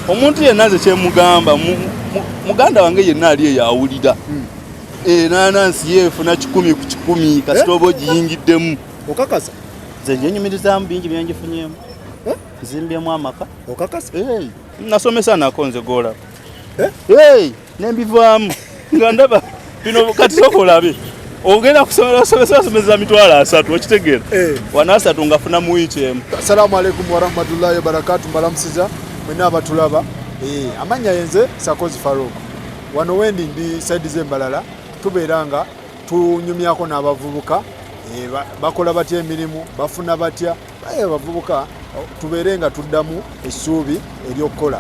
Omuntu yenna nze kyemugamba, muganda wange yenna ali eyo awulira, enanansi yeefuna 100 ku 100 kasita oba ogiyingiddemu. Okakasa? Nze njenyumirizaamu bingi byengifunyemu. Eh? Nzimbyemu amaka. Okakasa? Hey, nasomesa nako nze golaba. Eh? Hey, nembivaamu nga ndaba bino. Kati sooka olabe, ogenda kusomera, osomesa, osomeza 30,000, okitegeera? Eh. Wano 30 ngafuna mu wiiki emu. Assalamu alaikum warahmatullahi wabarakatu. Mbalamusiza mwenna abatulaba. Amannya yenze Sakozi Faruk. Wano wendi ndi side z'Embalala, tubeera nga tunyumyako n'abavubuka. Bakola batya emirimu, bafuna batya? Aye abavubuka, tubeere nga tuddamu essuubi ery'okukola.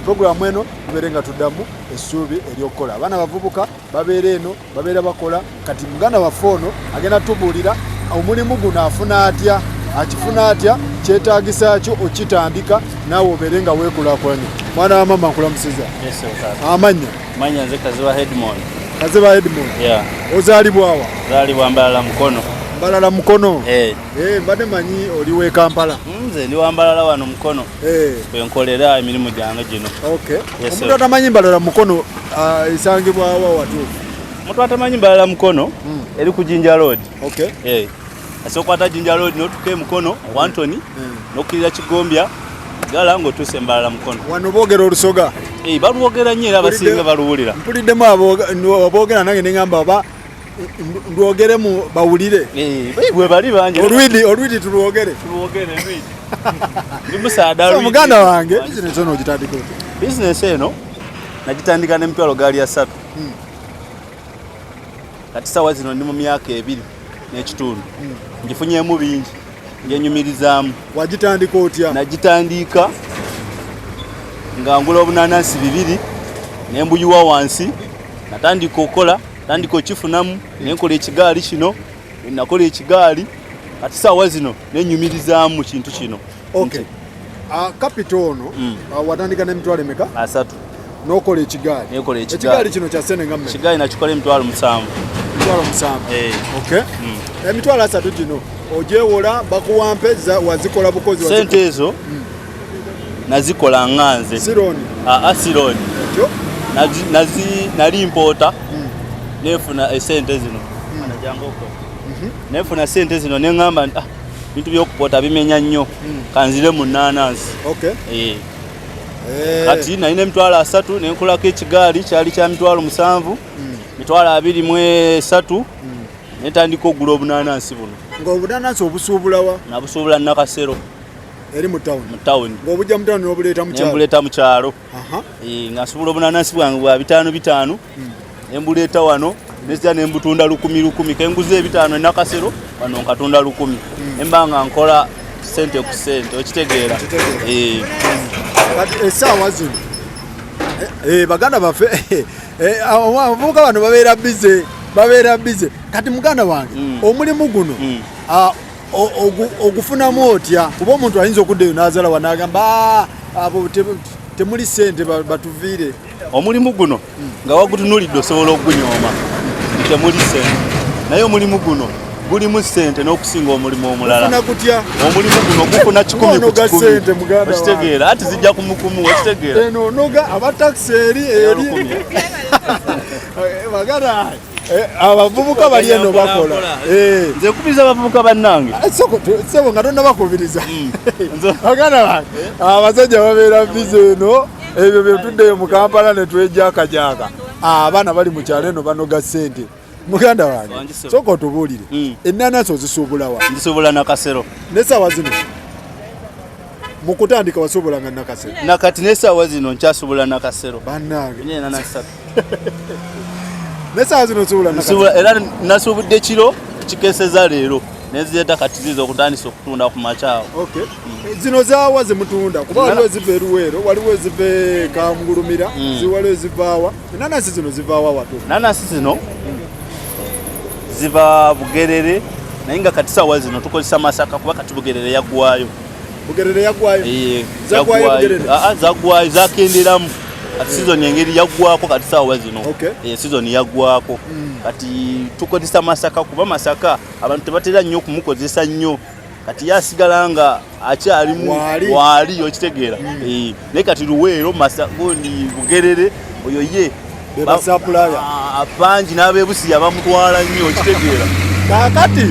Puroguramu eno tubeere nga tuddamu essuubi ery'okukola. Abaana abavubuka babeera eno, babeera bakola. Kati muganda waffe ono agenda tubuulira omulimu guno afuna atya, akifuna atya, kyetaagisa ki okitandika naawe obeere nga weekulaakulanya. Mwana wa mama, nkulamusiza. Amannya? Manya nze Kaziba Hedmond. Kaziba Edmond. Yeah. Ozaalibwawa? Zaalibwa Mbalala, Mukono. Mbalala, Mukono? Eh. Mbadde manyi oli w'e Kampala. Nze ndi wa Mbalala wano Mukono. Wenkolera emirimu gyange gino. Yes, Omuntu sir. atamanyi Mbalala Mukono, esangibwawa watuufu? Omuntu atamanyi Mbalala Mukono, eri ku Jinja Road. Eh. Asobola okukwata Jinja Road n'otuuka e Mukono, Wantoni, n'okkirira Kigombya, gala ng'otuuse Mbalala Mukono. Wano boogera Olusoga? Eh, balwogera nnyo era abasinga baluwulira. Mpuliddemu aboogera nange neŋŋamba oba ndwogeremu bawulire. Eh, bwe bali bangi. Olwidi tulwogere. Tulwogere lwidi. Ndi musaada So, lwidi. muganda wange, bizinesi ono ogitandika otya? Bizinesi eno nagitandika n'emitwalo gaali 30. Kati sawa zino ndi mu myaka 2 n'ekitundu. Ngifunyemu bingi, njenyumirizaamu. Wagitandika otya? Nagitandika nga ngula obunanansi bibiri nembuyiwa wansi. Natandika okukola, tandika okifunamu, nenkola ekigaali kino. Nakola ekigaali, kati saawa zino nenyumirizaamu mu kintu kino. Okay. Capital ono, watandika n'emitwalo emeka? 30. N'okola ekigaali? Nekola ekigaali. Ekigaali kino kya sente nga mmeka? Ekigaali nakikola 7,000. 7,000? Eh. Okay. 30,000 gino ogyewola, bakuwa mpe, wazikola bukozi? Sente ezo nazikola nga nze. Si loan? Aa, si loan. Ekyo. Nali mpoota, nefuna esente zino. Jangu okole. Nefuna sente zino neŋŋamba nti, "Ah, bintu byokupoota bimenya nnyo, kanzire mu nanansi." Eh. Kati nalina 30,000, nenkolako ekigaali kyali kya 7,000, 23,000, netandika okugula obunanansi buno. Ng'obunanansi obusuubulawa? Nabusuubula Nakasero. Eri mu tawuni? Mu tawuni. Ng'obujja mu tawuni n'obuleeta mu kyalo? Nembuleeta mu kyalo. Eh, nga nsobola obunanansi bwange bwa bitaano bitaano, nembuleeta wano, nezija nembutunda lukumi lukumi. Kenguza ebitaano enakasero, wano nkatunda 1,000, nemba nga nkola sente ku sente, okitegeera? Kitegeera. Eh. Kati essaawa zino, baganda baffe, abavubuka bano babeera busy, babeera busy. Kati muganda wange, omulimu guno ogufunamu otya? Kuba omuntu ayinza okuddayo n'azala wa n'agamba, "Ah, abo temuli sente, batuviire." Omulimu guno nga wagutunulidde osobola okugunyooma nti temuli sente, naye omulimu guno gulimu sente n'okusinga omulimu omulala. Gufuna gutya? Omulimu guno gufuna 100 ku Ng'onoga 100. sente, muganda wange. Okitegeera? Ati zijja kumukumu, okitegeera? Eno onoga abatakisi eri eri. 1,000. Baganda, abavubuka bali eno bakola. Nze nkubiriza abavubuka bannange. Sebo, nga tonnabakubiriza, Nze- baganda bange, abasajja babeera busy eno. Ebyo byetuddeyo mu Kampala ne twejakajaka, abaana bali mu kyalo eno banoga ssente. Muganda wange, Wangi, sebo. sooka otubuulire, ennanasi ozisuubulawa? Nzisobola Nakasero. N'essaawa zino? Mu kutandika wasuubulanga Nakasero? Nakati n'essaawa zino nkyasobola Nakasero. Bannange! Nina enanasi 3. N'essaawa zino osuubula Nakasero? Nsuubula, era nasuubudde kiro kikeseza leero nezireeta, kati ziza okutandisa okutunda ku makyawo. Okay. Zino zaawa zemutunda? Kuba waliwo eziva eruweero, waliwo eziva e Kangulumira, waliwo ezivaawa. Enanasi zino zivaawa watuufu? Nanasi zino ziva Bugerere, naye nga kati saawa zino tukozesa Masaka kuba kati Bugerere yaggwayo. Bugerere yaggwayo? Eh, Zaggwayo? yaggwayo. Bugerere? Ah, ah, zaggwayo, zakenderamu. Kati season engeri yaggwako kati saawa zino. Eh, season yaggwako, kati tukozesa Masaka kuba Masaka abantu tebatera nnyo okumukozesa nnyo. Kati yasigala nga akyalimu waali, okitegeera. Naye kati Luweero, Gundi, Bugerere, oyo ye bangi n'abebusiya bamutwala nnyo, okitegeera. Kaakati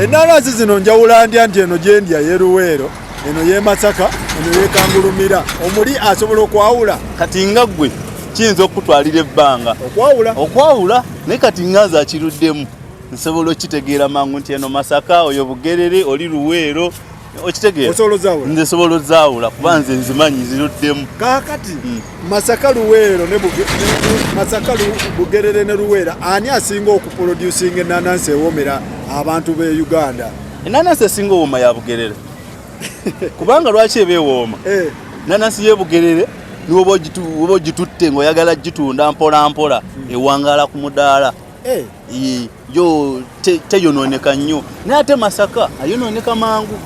enanansi zino njawula ndya nti eno gyendya ye Luweero, eno ye Masaka, eno ye Kangulumira? Omuli asobola okwawula? Kati nga ggwe kiyinza okukutwalira ebbanga okwawula, naye kati nga nze akiruddemu nsobola okitegeera mangu nti eno Masaka, oyo Bugerere, oli Luweero, okitegeera. Nze nsobola ozaawula kuba nze nzimanyi, ziruddemu. Kaakati Masaka, Luweero ne Masaka, Bugerere ne Luweero, ani asinga okuproducinga enanansi ewomera abantu b'e Uganda? Enanansi esinga owooma ya Bugerere. Kubanga lwaki eba ewooma? Enanansi y'e Bugerere niwoba ogitutte ng'oyagala gitunda mpola mpola, ewangaala ku mudaala. Yo teyonooneka nnyo, naye ate Masaka ayonooneka mangu,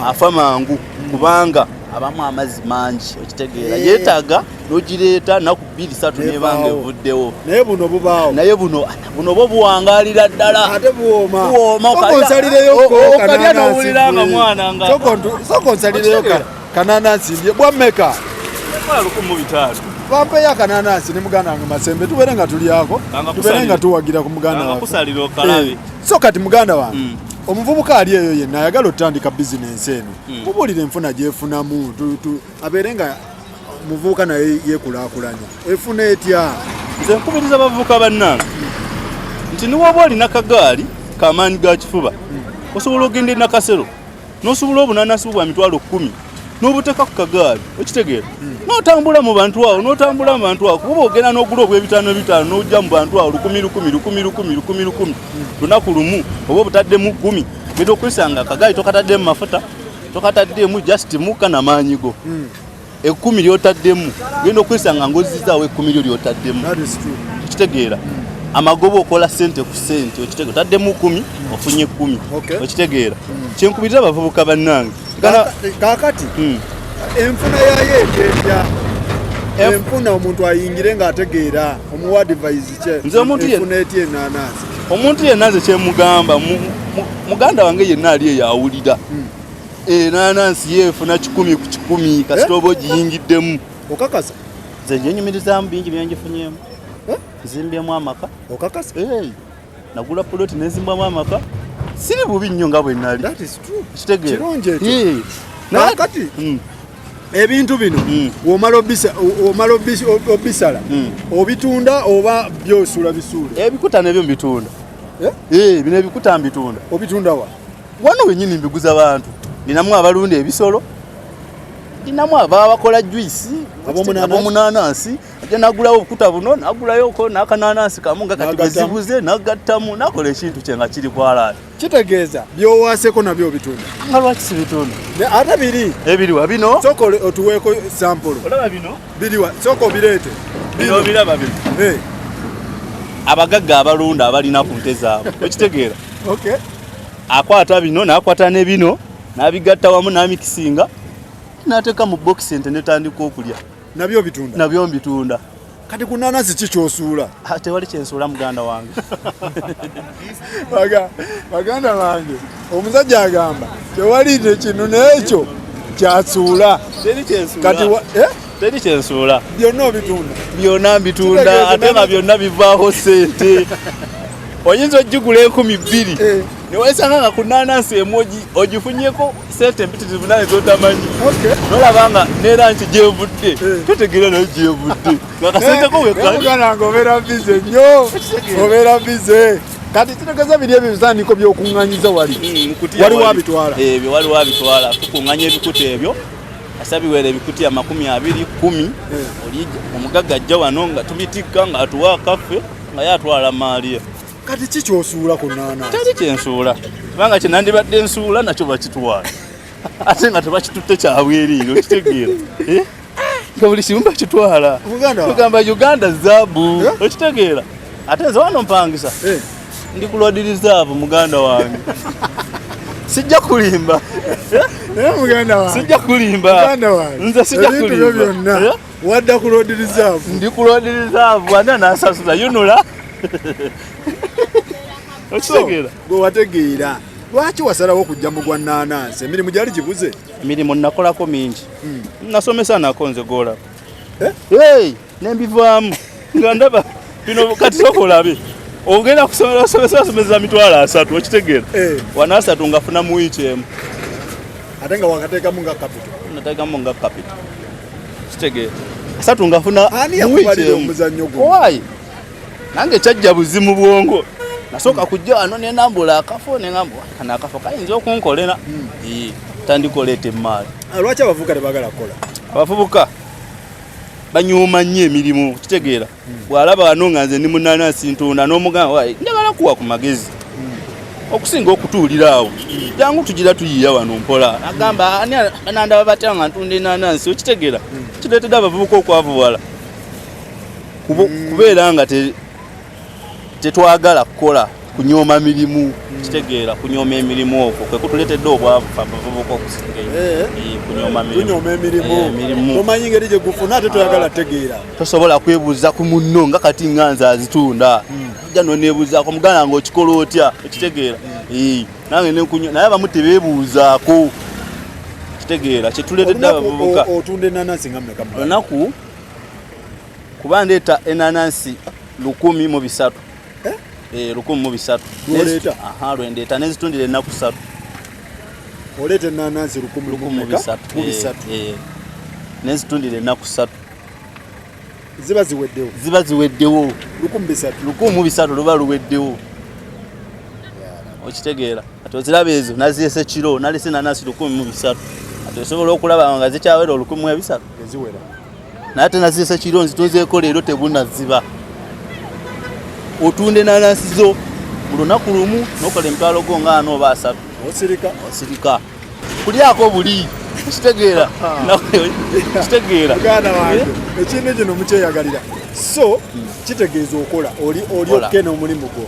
afa mangu kubanga abamu amazzi mangi, okitegeera. Yeetaaga n'ogireeta naku 2 3 nebanga evuddewo. Naye buno bubaawo. Naye buno bwo buwangaalira ddala. Ate buwooma. Buwooma, okalya n'owulira nga mwana nga Sooka onsalireyo kananansi ndye. Bwammeka? 1500. Bampeyo akananansi ne muganda wange Masembe, tubeere nga tulyako, tubeere nga tuwagira ku muganda wange. So kati muganda wange, omuvubuka ali eyo yenna ayagala otandika bizinensi eno, mubuulire enfuna gyefunamu, abeere nga muvubuka naye yeekulaakulanya. Efuna etya? Nze nkubiriza bavubuka bannange nti niwoba olina kagaali kamaanyi ga kifuba, osobola ogenda e Nakasero n'osobola obunanasi bwa 100,000 n'obuteeka ku kagaali, okitegeera, n'otambula mu bantu awo, n'otambula mu bantu awo, kuba ogenda n'ogula obw'ebitaano bitaano n'ojja mu bantu awo 1000 1000 1000 1000 1000 1000, lunaku lumu oba obutaddemu 10, genda okwesanga akagaali tokataddemu mafuta, tokataddemu just mukka namaanyi go. 10 lyotaddemu, genda okwesanga ng'ozzizaawo 10 lyo lyotaddemu, okitegeera. Amagoba okola sente ku sente, okitegeera. Otaddemu 10, ofunye 10, okitegeera. Kyenkubiriza abavubuka bannange. Kaakati enfuna yayo etyetya? Enfuna omuntu ayingire ng'ategeera, omuwa advice kye? Nze omuntu Enfuna etya enanansi? Omuntu yenna nze kyemugamba, muganda wange yenna ali eyo awulira, enanansi yeefuna 100 ku 100 kasita oba ogiyingiddemu. Okakasa? Nze njenyumirizaamu bingi byengifunyemu. Nzimbyemu amaka. Okakasa? Nagula puloti nezimbwamu amaka, siri bubi nnyo nga bwe nali. Kitegeera. Kirungi ekyo. Kaakati ebintu bino womala obisala, obitunda oba byosuula bisuule? Ebikuta nebyo mbitunda. Bino ebikuta mbitunda. Obitunda wa? Wano wenyini mbiguza bantu. Ninamu abalunda ebisolo, ninamu ababa bakola juice abomunanansi, ajja nagulawo obukuta buno, nagulayo n'akananansi kamu nga kati bwezibuze, nagattamu nakola ekintu kye nga kiri kwalaali. Kitegeeza byowaseko nabyo obitunda? Nga lwaki sibitunda? Ate biri ebiriwa bino? Sooka otuweeko sample. Olaba bino? Biriwa? Sooka obireete. Bino biraba bino. Abagagga abalunda abalina ku nte zaabwe, okitegeera. Akwata bino n'akwata ne bino n'abigatta wamu n'amikisinga n'ateeka mu bokisi, ente netandika okulya. Nabyo bitunda? Nabyo mbitunda. Kati ku nanasi ki kyosuula? Tewali kyensuula muganda wange. Baganda bange, omusajja agamba tewali kino n'ekyo kyasuula. Teri kyensuula. Byonna obitunda? Byonna mbitunda, ate nga byonna bivaaho sente. Oyinza ogigula 2000 newesanga nga ku nanansi emu ogifunyeko sente empitirivu naye zotamanyi, nolaba nga neera nti gyevudde totegeera nayo gyevudde nga kasenteko wekali. Obeera busy nnyo, obeera busy. Kati kitegeeza biri ebyo ebisaniiko by'okuŋŋanyiza wali, waliwo abitwala? Ebyo waliwo abitwala. Tukuŋŋanya ebikuta ebyo, asa biwera ebikutiya 20, 10. Oli omugagga ajja wano nga tubitikka, nga atuwa akaffe, nga ye atwala maaliye. Kati ki kyosuula ku nanansi? Teri kyensuula, kubanga kyenandibadde nsuula nakyo bakitwala, ate nga tebakitutte kyabwereere, okitegeera. Nga buli kimu bakitwala. Tugamba Uganda zaabu, okitegeera. Ate nze wano mpangisa, ndi ku road reserve muganda wange, sijja kulimba. Sijja kulimba, nze sijja kulimba. Byonna wadda ku road reserve? Ndi ku road reserve, ani anasasula yunula, okitegeera. Gwe wategeera. Lwaki wasalawo okujja mu gwa naanansi? Emirimu gyali gibuze? Emirimu nakolako mingi. Nasomesa nako nze golaba. Eh? Hey, nembivaamu nga ndaba bino. Kati sooka olabe, ogenda kusomera, osomesa, osomeza 300,000, okitegeera? Eh. Wana asatu nga funa mu wiiki emu. Ate nga wakateekamu nga capital. Nateekamu nga capital, kitegeera? Asatu nga funa Ani mu wiiki yakubalira emu. omuzannyo guno? Owaayi, nange kyajja buzimu bwongo. Nasooka kujja wano nenambula akafo, neŋamba kano akafo kayinza okunkolera. Eh, tandika oleeta emaali. Ah, lwaki abavubuka tebagala kukola? Abavubuka banyooma nnyo emirimu, kitegeera? Bw'alaba wano nga nze ndi munanasi ntunda, n'omugamba, "Wayi, njagala kuwa ku magezi okusinga okutuulira awo, jangu tugira tuyiya wano mpola." Agamba, "Ani banandaba batya nga ntunda enanansi?" Okitegeera? Kireetedde abavubuka okwavuwala. Kubeera nga tetwagala kukola, kunyooma mirimu, kitegeera? Kunyooma emirimu okwo kwe kutuleetedde obwavu ffe abavubuka okusinga eyo. Eh. Eh, kunyooma mirimu. Tunyooma emirimu. Eh, emirimu. Tomanyi ngeri gye gufuna, ate toyagala tegeera. Tosobola kwebuuza ku munno nga kati nga nze azitunda, ojja noneebuuzaako, muganda nga okikola otya? Okitegeera? Eh, nange nenkunyo, naye abamu tebeebuuzaako, kitegeera? Kyetuleetedde Olunaku abavubuka. Otunda enanansi nga mmeka mu Olunaku kuba ndeeta enanansi 1300. Eh? Eh, 1300. Lw'oleeta? Aha, lwendeeta nenzitundira ennaku 3. Oleeta enanansi lukumi lukumi mu mumeka? bisatu. Mu Eh, bisatu. eh. Nenzitundira ennaku 3. Ziba ziweddewo? Ziba ziweddewo. 1300? 1300 luba luweddewo, okitegeera? Ati oziraba ezo naziese kiro, nalese nanasi 1300, ati osobola okulaba nga zikyawera 1300. Eziwera. Naye ate naziese kiro, nzitunzeeko leero, tebunaziba. Otunda enanasi zo mu lunaku lumu nokola emitwalo go nga ana oba asatu. Osirika. Osirika kulyako buli, kitegeera? Kitegeera? Muganda wange, ekintu kino mukyeyagalira, so kitegeeza okola oli Kola. okke n'omulimu gwo.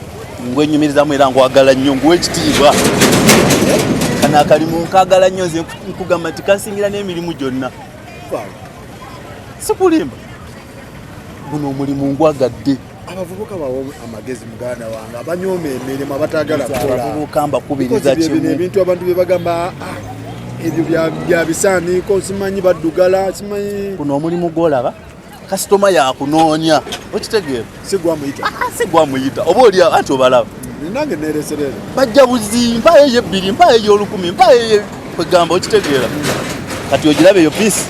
Ngwenyumirizamu era ngwagala nnyo, nguwa ekitiibwa. Kano akalimu nkagala nnyo nze, nkugamba nti kasingira n'emirimu gyonna. Waawo. Sikulimba, guno omulimu ngwagadde. Abavubuka bawa amagezi, muganda wange, abanyooma emirimu, abatagala kukola. Abavubuka mbakubiriza Because bye bino kimu. ebintu abantu bye bagamba, "Ah, ebyo bya bisaaniiko, simanyi baddugala, simanyi." Guno omulimu gwolaba kasitoma yakunoonya, okitegeera? Si gwamuyita. Ah, si gwamuyita, oba oli anti obalaba. Nange nereserere. Bajja buzi, mpayo eyo ebbiri, mpayo eyo olukumi, mpayo eyo, kwegamba, okitegeera? Kati ogiraba eyo piece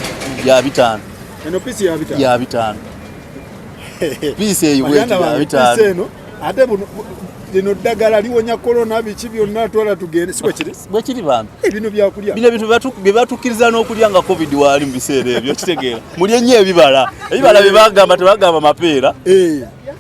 ya 500. Eno piece ya 500? Ya 500 piece eyo bweti. Baganda Ya bange, piece 500. eno ate lino ddagala liwonya korona, biki byonna, twala tugende, si bwe kiri? Bwekiri bambi. Bino byakulya. Bino ebintu bye batukkiriza n'okulya nga COVID waali mu biseera ebyo, okitegeera? Mulye nnyo ebibala, ebibala bye bagamba, tebagamba mapeera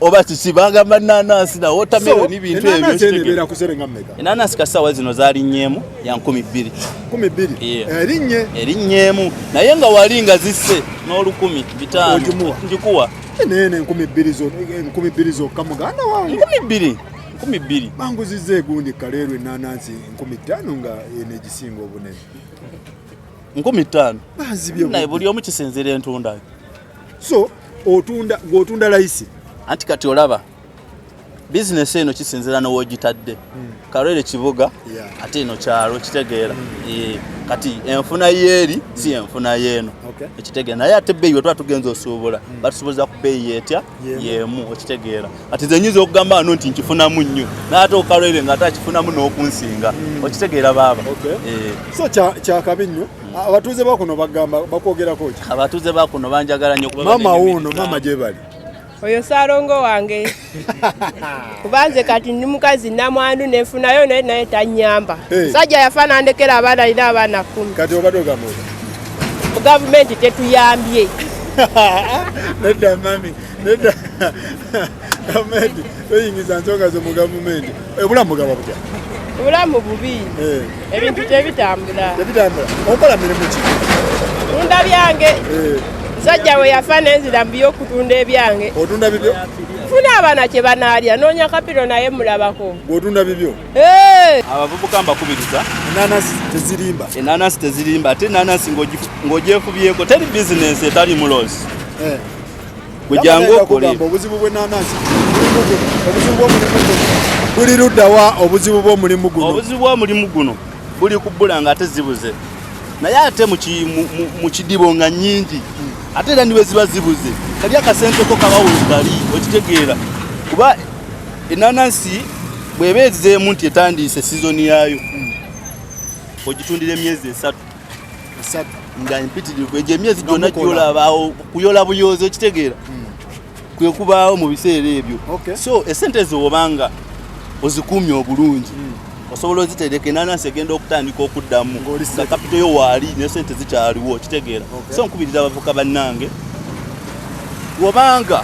oba kiki, bagamba nanansi na watermelon, bintu ebyo. Enanasi eno okitegeera? ebeera ku sere nga mmeka? Enanasi kasaawa zino zaalinnyeemu ya 2000. 2000? Yeah. Erinnye? Erinnyeemu, naye nga wali nga zisse n'olukumi bitaano. Ogimuwa? Ngikuwa. Naye 2000, 2000 zokka, muganda wange? 2000, 2000. Banguzizza egundi kaleerwa enanansi 5000, nga eno egisinga obunene. 5000. Banzibye. Naye buli omu kisinzira entunda. So otunda ng'otunda layisi? Anti kati olaba bizinesi eno kisinzira nowogitadde. Kalwere kibuga, ate eno kyalo, kitegeera? Eh, kati enfuna yeeri si enfuna yeeno. Ekitegeera? Naye ate ebbeeyi wetwa tugenza osuubula, batusuubuza ku bbeeyi etya? Yeemu. Yeemu, okitegeera? Kati nze nyinza okugamba wano nti nkifunamu nnyo, naye ate okalwere nga ate akifunamu n'okunsinga, okitegeera baaba? Okay. Eh. So kyakabi nnyo. Abatuuze bakuno bagamba bakwogerako ki? Abatuuze bakuno banjagala nnyo kuba Maama banenyumiriza. wuuno, maama gye bali. Oyo saalongo wange, kuba nze kati ndi mukazi namwandu, nenfunayo naye tanyamba. Hey. Musajja yafa nandekera abaana, alina abaana 10. Kati obadde ogamba otya? Gavumenti tetuyambye. Nedda mami, nedda, gavumenti toyingiza nsonga zo mu gavumenti. Obulamu bugaba butya? Obulamu bubi. Eh, Ebintu tebitambula. Tebitambula. Okola mirimu ki? Tunda byange. Eh, Musajja we yafa nenzira mu byokutunda ebyange. Otunda bibyo? Funa abaana kye banaalya, noonya kapiro naye mulabako. Gweotunda bibyo? Hey! Abavubuka mbakubiriza. Enanasi tezirimba. Enanasi tezirimba, ate enanasi ng'ogyefubyeko, teri bizinensi etali mulosi. Eh. Gwe jangu Yamala okole. kugamba obuzibu bw'enanasi, mulimu guno, obuzibu bw'omulimu guno. Buli ludda wa obuzibu bw'omulimu guno? Obuzibu bw'omulimu guno buli kubbula nga ate zibuze, naye ate mu kidibo nga nnyingi, ate era niwe ziba zibuze kali akasenteko kaba wekali, okitegeera? Kuba enanansi bw'eba ezzeemu nti etandiise sizoni yaayo, ogitundira emyezi 3. 3. Nga empitirivu egyo emyezi Nga gyonna mukola. gyolabaawo kuyola buyoozi, okitegeera? Kwe kubaawo mu biseera ebyo. So esente ezo obanga ozikuumye obulungi, osobola ozitereka, enanansi egenda okutandika okuddamu Ng'oli nga set. kapito yo waali ne sente zikyaliwo, okitegeera? So nkubiriza abavuka bannange, obanga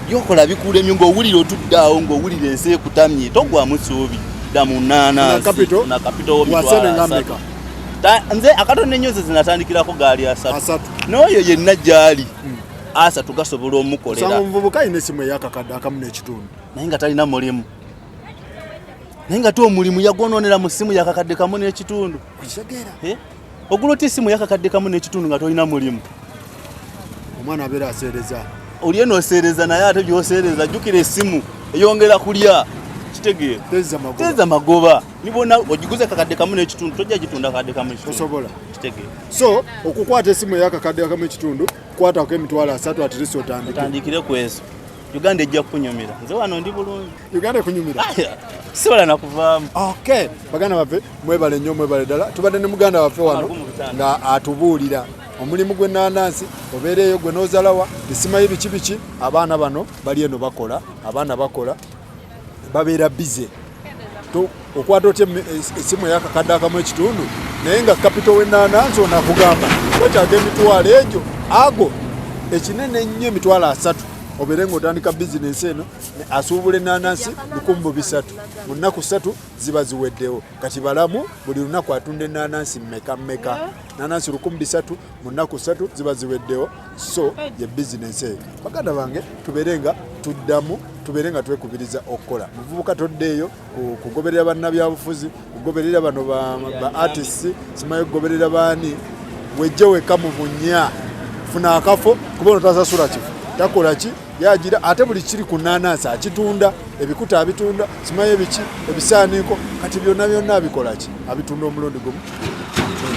byokola bikulemye, ng'owulira otudde awo, ng'owulira ensi ekutamye, togwamu ssuubi, dda mu Na capital? nanansi na kapito. Wasente nga mmeka? Nze akatono ennyo nze zinatandikirako gaali 30. 30. N'oyo yenna gy'ali 30 gasobola omukolera. Osanga omuvubuka alina esimu eyakakadde akamu n'ekitundu, naye nga talina mulimu, naye nga te omulimu yagwonoonera mu simu yakakadde kamu n'ekitundu. Okitegeera? Eh? Ogula otya esimu yakakadde kamu n'ekitundu nga tolina mulimu? Omwana abeera aseereza. Oli eno oseereza, naye ate byoseereza, jjukira esimu eyongera kulya, kitegeera? Teza magoba. Teza magoba nibona ogiguze kakadde kamu n'ekitundu, tojja gitunda kakadde kamu n'ekitundu. Tosobola. Kitegeera? So okukwata esimu eyakakadde akamu ekitundu, kwatako emitwalo 30 at least otandike. Otandikire ku ezo, Uganda ejja kukunyumira. Nze wano ndi bulungi. Uganda ekunyumira. Sibola nakuvaamu. Okay, baganda baffe, mwebale nnyo, mwebale ddala. Tubadde ne muganda waffe wano 15. nga atubuulira omulimu gw'enanansi, obeereeyo gwe n'ozalawa esimayo biki biki. Abaana bano bali eno bakola, abaana bakola, babeera bize. Okwata otya esimu eyakakadde akamu ekitundu, naye nga kapito w'enanansi ono akugamba wetaaga emitwalo egyo ago ekinene ennyo emitwalo 30, obeere ng'otandika bizinensi eno. Asuubula enanansi 1300 mu nnaku 3 ziba ziweddewo. Kati balamu buli lunaku atunda enanansi mmeka mmeka? Nanansi 1300 mu nnaku 3 ziba ziweddewo. So ye bizinensi eyo, baganda bange, tubeere nga tuddamu, tubeere nga twekubiriza okukola. Muvubuka, toddeeyo kugoberera bannabyabufuzi, kugoberera bano ba artists, simanyi kugoberera baani. Wejje wekka mu bunnya, funa akafo, kuba ono tasasula kifo, takola ki, yagira ate buli kiri ku nanansi akitunda, ebikuta abitunda, simanyi ebiki, ebisaaniiko, kati byonna byonna abikola ki, abitunda omulundi gumu.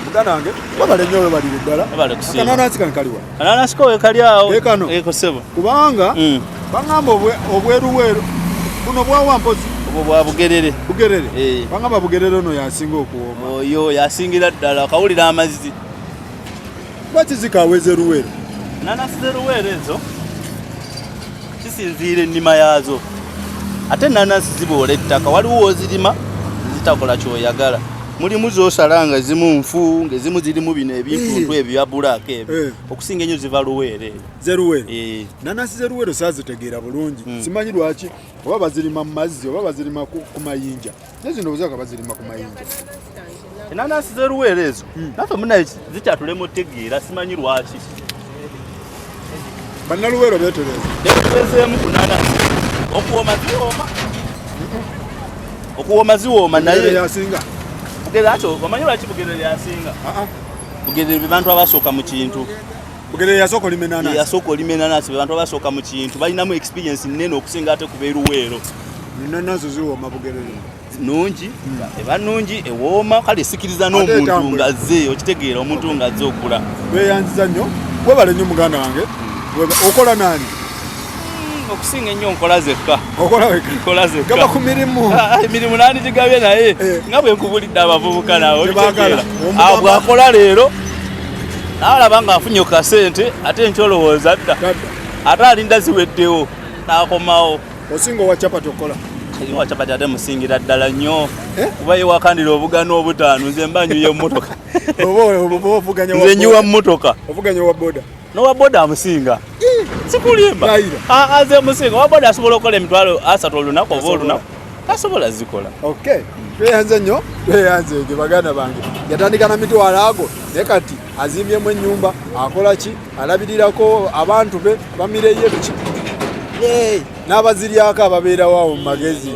Muganda wange, webale nnyo, webalire ddala. Webale kusiima. Akananasi kano kaliwa? Kananasi ko wekali awo. Ke kano? Eko sebo. Kubanga baŋŋamba obweruweru buno bwawa mpozi? Obwo bwa Bugerere. Bugerere. Eh. Baŋŋamba Bugerere ono yasinga okuwooma. Oyo yasingira ddala, kawulira amazzi. Lwaki zikaweza eruweru? Nanasi zeruweero ezo kisinziira ennima yaazo, ate nanasi ziboola ettaka. Waliwo wozirima zitakola kyoyagala, mulimu zosala nga zimu nfu, ngaezimu zirimu bino ebintuntu ebyo bya bulaaka ebyo. Okusinga ennyo ziva Luweero eyo. Zeruweru? Eh. Nanasi zeruweru saazitegeera bulungi. Simanyi lwaki, oba bazirima mu mazzi oba bazirima ku mayinja, naye zino obuzaga bazirima ku mayinja. Enanasi zeruweero ezo naffe munaye zikyatulema otegeera, simanyi lwaki. Bannaluweero beetereeza. Netugezeemu ku nanasi, okuwooma ziwooma, okuwooma ziwooma. Bugerere Naye yasinga. Bugerere ate omanyi lwaki Bugerere yasinga? Ah, ah. Bugerere be bantu abasooka mu kintu. Bugerere yasooka olima enanasi. Yasooka olima enanasi, be bantu abasooka mu kintu, balinamu experience nnene okusinga ate kuba eruweero. Enanasi ziwooma Bugerere. Nungi, eba nungi, ewooma, kale esikiriza n'omuntu Etambula. ng'azze, okitegeera? Omuntu ng'azze okula. Weeyanziza nnyo, webale nnyo muganda wange. Okola nani? Okusinga ennyo nkola zekka. Okola weka? Nkola zekka. Gaba ku mirimu. Ah, emirimu nandigigabye, naye nga bwe nkubulidde, abavubuka naawe Tebaagala. okitegeera? Omugamba- Ah, bw'akola leero naalaba ng'afunye ku kasente, ate nkyolowooza dda. Tadda. Ate alinda ziweddewo n'akomawo. Osinga owa capati okukola? Owa capati ate musingira ddala nnyo. Eh? Kuba ye wakandira obugano obutaano, nze mba nyuye emmotoka. Oba ovuganya wa Nze nyuwa boda. mmotoka. Ovuganya wa boda. N'owa boda amusinga, sikulimba. Layira. Ah, nze musinga. Owa boda asobola okukola emitwalo 30 olunaku oba Tasobola. olunaku tasobola zikola. Okay, tweyanze nnyo, tweyanze ege baganda bange. Yatandika na mitwalo ago, naye kati azimbyemu ennyumba, akola ki, alabirirako abantu be, bamireyo biki, n'abaziryako ababeerawo awo mu magezi.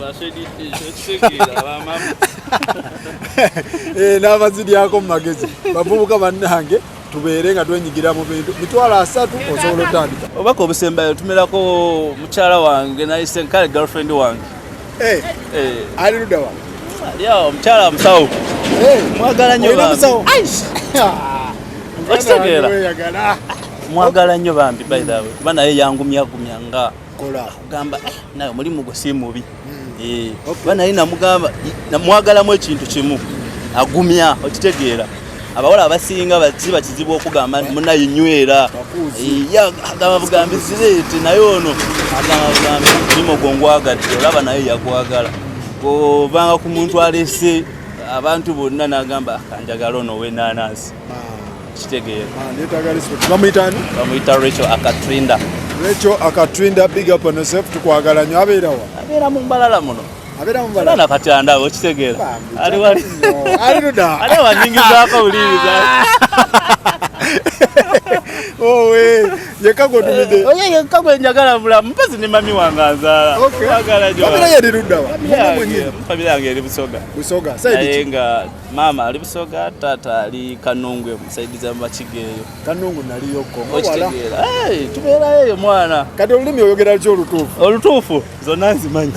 N'abaziryako mu magezi. Bavubuka bannange, tubeere nga twenyigira mu bintu. Mitwalo 30 osobola otandika. Obubaka obusembayo tumirako mukyala wange, nayise kale girlfriend wange. Eh, Eh, ali ludda wa? Ali awo omukyala musawo. Eh, Mwagala nnyo olina bambi. musawo? Aish! Okitegeera? Weyagala. Mwagala nnyo bambi, by the way, kuba naye yangumyagumya nga Kola. kugamba, "Eh, naye omulimu gwo si mubi." Eh, Okay. kuba naye namugamba namwagalamu ekintu kimu, agumya, okitegeera? Abawala abasinga kiba kizibu okugamba nti munaye nywera. Bakuuzi. Eh, ye agamba bugambi zireete, naye ono agamba bugambi omulimu gwo ngwagadde, olaba naye yagwagala. Bw'obanga ku muntu alese abantu bonna n'agamba, "Ah, kanjagala ono ow'ennaanansi," kitegeera? Ah, neetaaga respect. Bamuyita ani? Bamuyita Rachel Akatrinda. Rachel Akatrinda, big up on yourself, tukwagala nnyo. Abeera wa? Abeera mu Mbalala muno. Abeera mu Era Mbalala. nakati andaba, okitegeera? Bambi, Ali wali. nnyo. Ali ludda. Ali wanyingizaako buliriza. Owe, yekka gw'otumidde. Oye yekka gwe njagala bulamu, mpezi ne mami wange anzaala. Okay. Mwagala nnyo. Famire ye eri ludda wa? Famire Mwe yange- mwennyini. Famire yange eri Busoga. Busoga. Side Naye ki? nga maama ali Busoga, taata ali Kanungwe, musaidiza mu Bakiga eyo. Kanungu naliyokko. Nga wala. Okitegeera? Hey, tubeerayo eyo mwana. Kati olulimi oyogera luki olutuufu? Olutuufu zonna nzimanyi.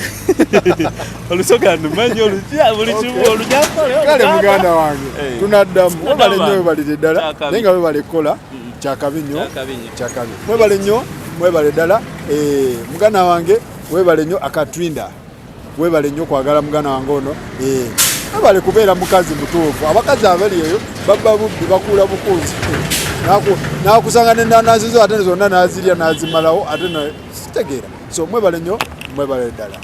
Olusoga ndumanyi, olujja buli kimu, Okay. Olunyankole, Kale Oluganda. muganda wange, Eh. tunaddamu. Webale nnyo, Bambi. webalire ddala. Kyakabi. Naye nga webale kukola. Kyakabi nnyo. Kyakabi nnyo. Kyakabi. Mwebale nnyo, mwebale ddala. Eh, muganda wange webale nnyo Akatrinda. Webale nnyo kwagala muganda wange ono. Eh, webale kubeera mukazi mutuufu. Abakazi abali eyo babba bubbi, bakuula bukuuzi. N'akusanga n'ennaanansi zo ate zonna n'azirya n'azimalawo ate sitegeera. So mwebale nnyo, mwebale ddala.